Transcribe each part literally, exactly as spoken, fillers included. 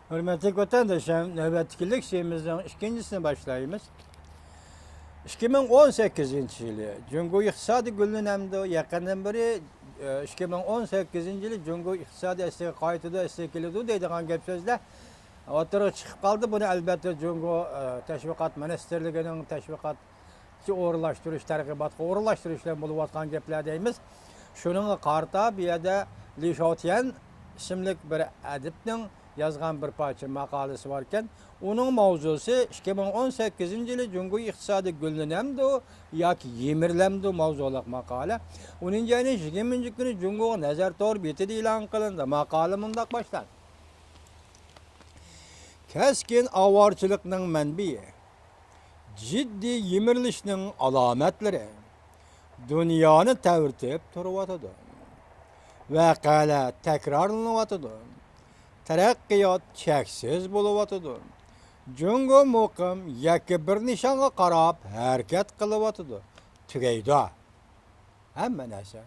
ھۆرمەتلىك ۋەتەنداشلار، نۆۋەتتىكى لېكسىيەمىزنىڭ ئىككىنچىسىنى باشلايمىز. ئىككى مىڭ ئون سەككىزىنچى يىلى جۇڭگو ئىقتىسادى گۈللىنەمدۇ؟ يېقىندىن بېرى، ئىككى مىڭ ئون سەككىزىنچى يىلى جۇڭگو ئىقتىسادى ئەسلىگە قايتىدۇ، ئەسلىگە كېلىدۇ دەيدىغان گەپ سۆزلەر ئوتتۇرىغا چىقىپ قالدى. بۇنى ئەلبەتتە جۇڭگو، تەشۋىقات مىنىستىرلىكىنىڭ تەشۋىقات ئورۇنلاشتۇرۇش، تەرغىباتقا ئورۇنلاشتۇرۇش بىلەن بولۇۋاتقان گەپلەر دەيمىز. شۇنىڭغا قارىتا بۇ يەردە لى شاۋتيەن ئىسىملىك بىر ئەدىبنىڭ يازغان بىر پارچە ماقالىسى باركەن. ئۇنىڭ ماۋزۇسى ئىككى مىڭ ئون سەككىزىنچى يىلى جۇڭگو ئىقتىسادى گۈللىنەمدۇ ياكى يىمىرىلەمدۇ ماۋزۇلۇق ماقالە. ئۇنىڭ يەنى يىگىرمىنچى كۈنى جۇڭگو نەزەر تور بېتىدە ئېلان قىلىندى. ماقالە مۇنداق باشلاندى. كەسكىن ئاۋارىچىلىقنىڭ مەنبىيى، جىددىي يىمىرىلىشنىڭ ئالامەتلىرى دۇنيانى تەۋرىتىپ تۇرۇۋاتىدۇ. ۋەقەلەر تەكرارلىنىۋاتىدۇ. تەرەققىيات چەكسىز بولۇۋاتىدۇ. جۇڭگو مۇقىم يەككە بىر نىشانغا قاراپ ھەرىكەت قىلىۋاتىدۇ. تۈگەيدۇ. ھەممە نەرسە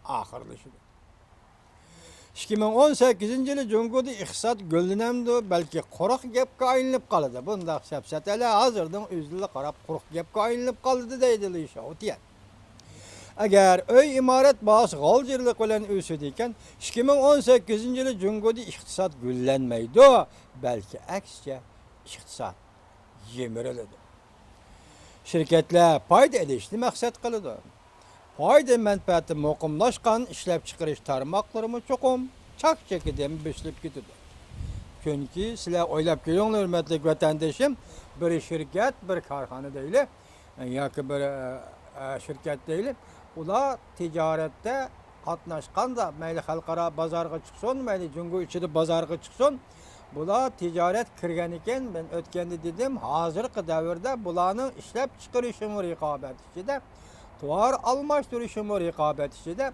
ئاخىرلىشىدۇ. ئىككى مىڭ ئون سەككىزىنچى يىلى جۇڭگودا ئىقتىساد گۈللىنەمدۇ، بەلكى قۇرۇق گەپكە ئايلىنىپ قالىدۇ. بۇنداق سەپسەتەلەر ھازىردىن ئۆزىلا قاراپ قۇرۇق گەپكە ئايلىنىپ قالىدۇ دەيدۇ لى شاۋتيەن. ئەگەر ئۆي ئىمارەت باھاسى غالجىرلىق بىلەن ئۆسىدىكەن، ئىككى مىڭ ئون سەككىزىنچى يىلى جۇڭگودا ئىقتىساد گۈللەنمەيدۇ، بەلكى ئەكسىچە ئىقتىساد يىمىرىلىدۇ. شىركەتلەر پايدا ئېلىشنى مەقسەت قىلىدۇ. پايدا مەنپەئەتى مۇقىملاشقان ئىشلەپچىقىرىش تارماقلىرىمۇ چوقۇم چاك-چېكىدىن بېسىلىپ كېتىدۇ. چۈنكى سىلەر ئويلاپ كۆرۈڭلار، ھۆرمەتلىك ۋەتەندىشىم، بىر شىركەت، بىر كارخانا دەيلى، ياكى بىر، ئە، ئە، شىركەت دەيلى، ئۇلار تىجارەتتە قاتناشقاندا، مەيلى خەلقئارا بازارغا چىقسۇن، مەيلى جۇڭگو ئىچىدە بازارغا چىقسۇن، بۇلار تىجارەت كىرگەنىكەن، مەن ئۆتكەندە دېدىم، ھازىرقى دەۋردە بۇلارنىڭ ئىشلەپچىقىرىشىمۇ رىقابەت ئىچىدە، تاۋار ئالماشتۇرۇشىمۇ رىقابەت ئىچىدە،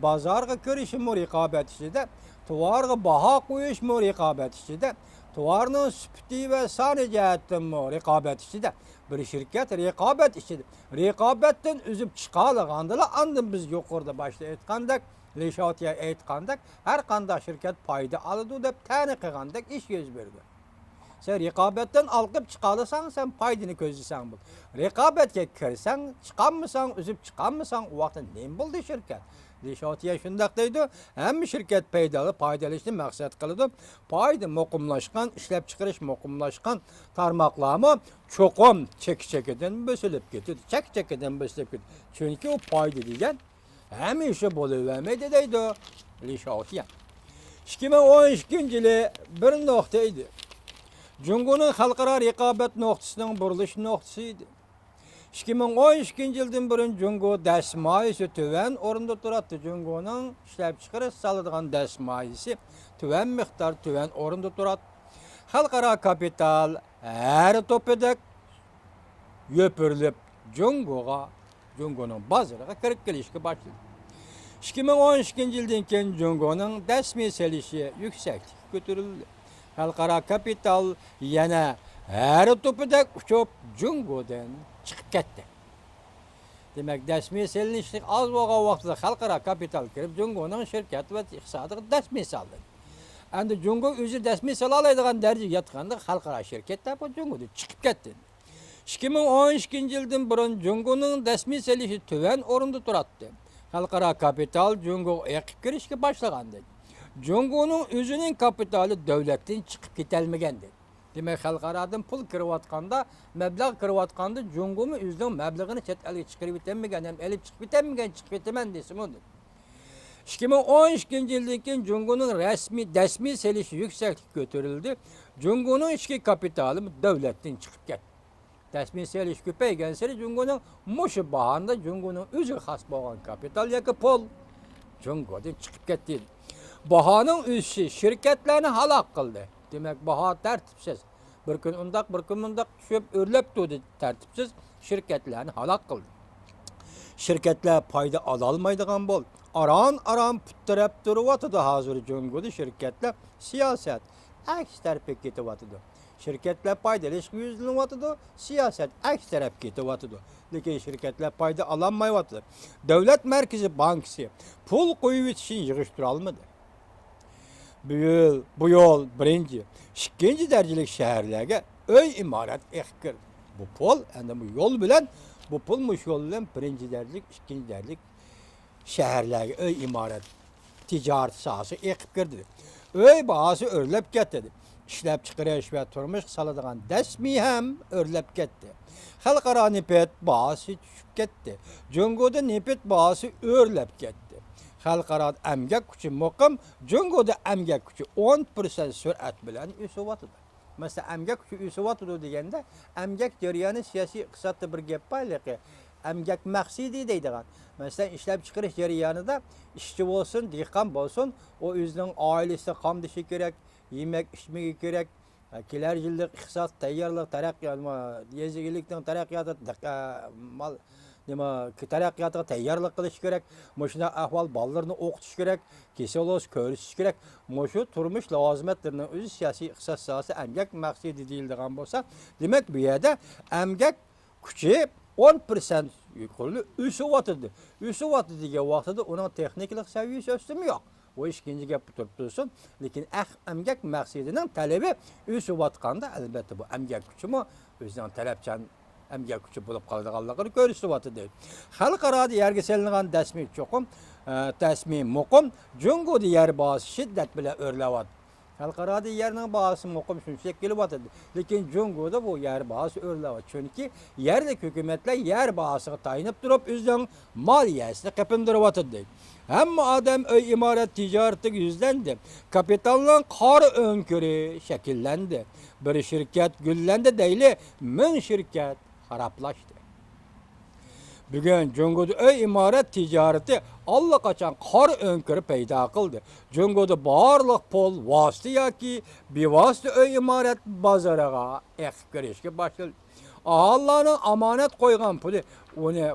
بازارغا كىرىشىمۇ رىقابەت ئىچىدە، تاۋارغا باھا قويۇشمۇ رىقابەت ئىچىدە، تاۋارنىڭ سۈپىتى ۋە سانى جەھەتتىنمۇ رىقابەت ئىچىدە. بىر شىركەت رىقابەت ئىچىدە، رىقابەتتىن ئۈزۈپ چىقالىغاندىلا، ئاندىن بىز يۇقىرىدا باشتا ئېيتقاندەك، لى شاۋتيەن ئېيتقاندەك، ھەر قانداق شىركەت پايدا ئالىدۇ دەپ تەنە قىلغاندەك ئىش يۈز بېرىدۇ. سەن رىقابەتتىن ئالقىپ چىقالىساڭ، سەن پايدىنى كۆزلىسەڭ بولدى. رىقابەتكە كىرسەڭ، چىقالمىساڭ، ئۈزۈپ چىقالمىساڭ، ئۇ ۋاقىتتا نېمە بولدى شىركەت؟ لى شاۋتيەن شۇنداق دەيدۇ، ھەممە شىركەت پايدا، پايدا ئېلىشنى مەقسەت قىلىدۇ. پايدا مۇقىملاشقان، ئىشلەپچىقىرىش مۇقىملاشقان تارماقلارمۇ چوقۇم چەك-چېكىدىن بېسىلىپ كېتىدۇ، چەك-چېكىدىن بېسىلىپ كېتىدۇ. چۈنكى ئۇ پايدا دېگەن ھەمىشە بولۇۋەرمەيدۇ دەيدۇ لى شاۋتيەن. ئىككى مىڭ ئون ئىككىنچى يىلى بىر نۇقتا ئىدى. جۇڭگونىڭ خەلقئارا رىقابەت نۇقتىسىنىڭ بۇرۇلۇش نۇقتىسى ئىدى. ئىككى مىڭ ئون ئىككىنچى يىلدىن بۇرۇن جۇڭگو دەسمايىسى تۆۋەن ئورۇندا تۇراتتى. جۇڭگونىڭ ئىشلەپچىقىرىش سالىدىغان دەسمايىسى تۆۋەن مىقدار، تۆۋەن ئورۇندا تۇراتتى. خەلقئارا كاپىتال ھەر توپىدەك يوپۇرۇلۇپ، جۇڭگوغا، جۇڭگونىڭ بازىرىغا كىرىپ كېلىشكە باشلىدى. ئىككى مىڭ ئون ئىككىنچى يىلدىن كېيىن جۇڭگونىڭ دەسمىي سېلىشى يۈكسەكلىككە كۆتۈرۈلدى. خەلقئارا كاپىتال يەنە ھەر توپىدەك ئۇچۇپ، جۇڭگودىن چىقىپ كەتتى. دېمەك، دەسمىي سېلىنىشلىق ئاز بولغان ۋاقتىدا خەلقئارا كاپىتال كىرىپ، جۇڭگونىڭ شىركەت ۋە ئىقتىسادىغا دەسمىي سالدى. ئەمدى جۇڭگو ئۆزى دەسمىي سالالايدىغان دەرىجىگە يەتكەندە، خەلقئارا شىركەتلەر بۇ جۇڭگودىن چىقىپ كەتتى. ئىككى مىڭ ئون ئىككىنچى يىلدىن بۇرۇن جۇڭگونىڭ دەسمىي سېلىشى تۆۋەن ئورۇندا تۇراتتى. خەلقئارا كاپىتال جۇڭگوغا ئېقىپ كىرىشكە باشلىغانىدى. جۇڭگونىڭ ئۆزىنىڭ كاپىتالى دۆلەتتىن چىقىپ كېتەلمىگەنىدى. دېمەك، خەلقئارادىن پۇل كىرىۋاتقاندا، مەبلەغ كىرىۋاتقاندا، جۇڭگومۇ ئۆزىنىڭ مەبلىغىنى چەت ئەلگە چىقىرىپ يېتەلمىگەن، ھەم ئېلىپ چىقىپ يېتەلمىگەن، چىقىپ يېتىمەن دېسىمۇ. ئىككى مىڭ ئون ئىككىنچى يىلدىن كېيىن جۇڭگونىڭ رەسمىي، دەسمىي سېلىشى يۈكسەكلىككە كۆتۈرۈلدى. جۇڭگونىڭ ئىچكى كاپىتالى دۆلەتتىن چىقىپ كەتتى. دەسمىي سېلىش كۆپەيگەنسېرى جۇڭگونىڭ مۇشۇ باھاندا جۇڭگونىڭ ئۆزىگە خاس بولغان كاپىتال ياكى پۇل جۇڭگودىن چىقىپ كەتتى. باھانىڭ ئۆسۈشى شىركەتلەرنى ھالاك قىلدى. دېمەك، باھا تەرتىپسىز. بىر كۈن ئۇنداق، بىر كۈن مۇنداق چۈشۈپ، ئۆرلەپ تۇردى، تەرتىپسىز شىركەتلەرنى ھالاك قىلدى. شىركەتلەر پايدا ئالالمايدىغان بولدى. ئاران-ئاران پۇت تىرەپ تۇرۇۋاتىدۇ ھازىر جۇڭگودا شىركەتلەر. سىياسەت ئەكس تەرەپكە كېتىۋاتىدۇ. شىركەتلەر پايدا ئېلىشقا يۈزلىنىۋاتىدۇ، سىياسەت ئەكس تەرەپكە كېتىۋاتىدۇ. لېكىن شىركەتلەر پايدا ئالالمايۋاتىدۇ. دۆلەت مەركىزىي بانكىسى پۇل قويۇۋېتىشنى يىغىشتۇرالمىدى. بۇ يىل، بۇ يول بىرىنچى، ئىككىنچى دەرىجىلىك شەھەرلەرگە ئۆي ئىمارەت ئېقىپ كىردى. بۇ پۇل، ئەمدى بۇ يول بىلەن، بۇ پۇل مۇشۇ يول بىلەن بىرىنچى دەرىجىلىك، ئىككىنچى دەرىجىلىك شەھەرلەرگە ئۆي ئىمارەت تىجارىتى ساھەسى ئېقىپ كىردى. ئۆي باھاسى ئۆرلەپ كەتتى. ئىشلەپچىقىرىش ۋە تۇرمۇشقا سالىدىغان دەسمى ھەم ئۆرلەپ كەتتى. خەلقئارا نېفىت باھاسى چۈشۈپ كەتتى. جۇڭگودا نېفىت باھاسى ئۆرلەپ كەتتى. خەلقئارا ئەمگەك كۈچى مۇقىم، جۇڭگودا ئەمگەك كۈچى ئون پىرسەنت سۈرئەت بىلەن ئۆسۈۋاتىدۇ. مەسىلەن، ئەمگەك كۈچى ئۆسۈۋاتىدۇ دېگەندە، ئەمگەك جەريانى سىياسىي ئىقتىسادتا بىر گەپ بار، ھېلىقى ئەمگەك مەقسىتى دەيدىغان. مەسىلەن، ئىشلەپچىقىرىش جەريانىدا ئىشچى بولسۇن، دېھقان بولسۇن، ئۇ ئۆزىنىڭ ئائىلىسىنى قامدىشى كېرەك، يېمەك، ئىچمىكى كېرەك، ھە، كېلەر يىللىق ئىقتىساد تەييارلىق، تەرەققىيات، يېزا ئىگىلىكنىڭ تەرەققىياتى، دىق-، ئە، مال، نېمە، تەرەققىياتىغا تەييارلىق قىلىش كېرەك. مۇشۇنداق ئەھۋال، بالىلىرىنى ئوقۇتۇش كېرەك، كېسەل بولسا كۆرسىتىش كېرەك. مۇشۇ تۇرمۇش لازىمەتلىرىنىڭ ئۆزى سىياسىي ئىقتىساد ساھەسى ئەمگەك مەقسىتى دېيىلىدىغان بولسا، دېمەك، بۇ يەردە ئەمگەك كۈچى ئون پىرسەنت يۇقىرى ئۆسۈۋاتىدۇ. ئۆسۈۋاتىدۇ دېگەن ۋاقتىدا ئۇنىڭ تېخنىكىلىق سەۋىيەسى ئۆستىمۇ يوق. ئۇ ئىككىنچى گەپتە تۇرۇپ تۇرسۇن. لېكىن ئەق-، ئەمگەك مەقسىتىنىڭ تەلىپى ئۆسۈۋاتقاندا، ئەلۋەتتە، بۇ ئەمگەك كۈچىمۇ ئۆزىنىڭ تەلەپچان ئەمگەك كۈچى بولۇپ قالىدىغانلىقىنى كۆرسىتىۋاتىدۇ. خەلقئارادا يەرگە سېلىنغان دەسمى چوقۇم، ئە، دەسمى مۇقىم، جۇڭگودا يەر باھاسى شىددەت بىلەن ئۆرلەۋاتىدۇ. خەلقئارادا يەرنىڭ باھاسى مۇقىم شۇنچىلىك كېلىۋاتىدۇ. لېكىن جۇڭگودا بۇ يەر باھاسى ئۆرلەۋاتىدۇ. چۈنكى يەرلىك ھۆكۈمەتلەر يەر باھاسىغا تايىنىپ تۇرۇپ ئۆزىنىڭ مالىيەسىنى قېپىندۇرۇۋاتىدۇ. ھەممە ئادەم ئۆي ئىمارەت تىجارىتىگە يۈزلەندى. كاپىتالنىڭ قارا ئۆڭكۈرى شەكىللەندى. بىر شىركەت گۈللەندى دەيلى، مىڭ شىركەت خارابلاشتى. بۈگۈن جۇڭگودا ئۆي ئىمارەت تىجارىتى ئاللىقاچان قارا ئۆڭكۈر پەيدا قىلدى. جۇڭگودا بارلىق پۇل ۋاسىتە ياكى بىۋاسىتە ئۆي ئىمارەت بازىرىغا ئېقىپ كىرىشكە باشلىدى. ئاھالىلەرنىڭ ئامانەت قويغان پۇلى ئۇنى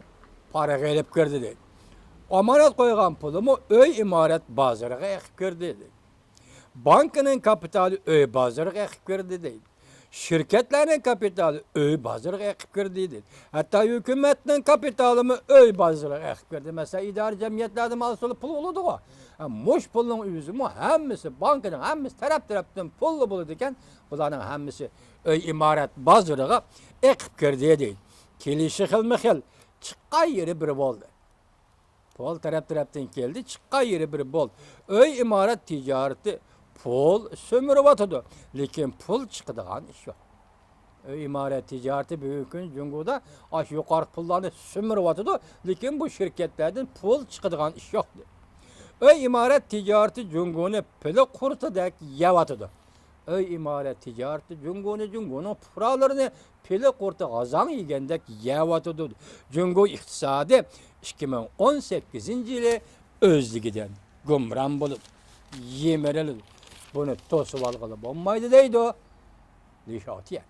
پارىغا ئېلىپ كىردى دەيدۇ. ئامانەت قويغان پۇلىمۇ ئۆي ئىمارەت بازىرىغا ئېقىپ كىردى دەيدۇ. بانكىنىڭ كاپىتالى ئۆي بازىرىغا ئېقىپ كىردى دەيدۇ. شىركەتلەرنىڭ كاپىتالى ئۆي بازىرىغا ئېقىپ كىردى دەيدۇ. ھەتتا ھۆكۈمەتنىڭ كاپىتالىمۇ ئۆي بازىرىغا ئېقىپ كىردى. مەسىلەن، ئىدارە جەمئىيەتلەردىمۇ ئاساسلىق پۇل بولىدىغۇ. ھە، مۇشۇ پۇلنىڭ ئۆزىمۇ ھەممىسى، بانكىنىڭ ھەممىسى تەرەپ-تەرەپتىن پۇللا بولىدىكەن. بۇلارنىڭ ھەممىسى ئۆي ئىمارەت بازىرىغا ئېقىپ كىردى دەيدۇ. كېلىشى خىلمۇ خىل، چىققان يېرى بىر بولدى. پۇل تەرەپ-تەرەپتىن كەلدى، چىققان يېرى بىر بول. ئۆي ئىمارەت تىجارىتى پۇل سۈمۈرۈۋاتىدۇ، لېكىن پۇل چىقىدىغان ئىش يوق. ئۆي ئىمارەت تىجارىتى بۈگۈنكى كۈنى جۇڭگودا ئاشۇ يۇقىرى پۇللارنى سۈمۈرۈۋاتىدۇ، لېكىن بۇ شىركەتلەردىن پۇل چىقىدىغان ئىش يوق. ئۆي ئىمارەت تىجارىتى جۇڭگونى پىلە قۇرتىدەك يەۋاتىدۇ. ئۆي ئىمارەت تىجارىتى جۇڭگونى، جۇڭگونىڭ پۇقرالىرىنى پىلە قۇرتى غازاڭ يېگەندەك يەۋاتىدۇ. جۇڭگو ئىقتىسادى ئىككى مىڭ ئون سەككىزىنچى يىلى ئۆزلۈكىدىن گۇمران بولىدۇ، يىمىرىلىدۇ. بۇنى توسۇۋالغىلى بولمايدۇ دەيدۇ لى شاۋتيەن.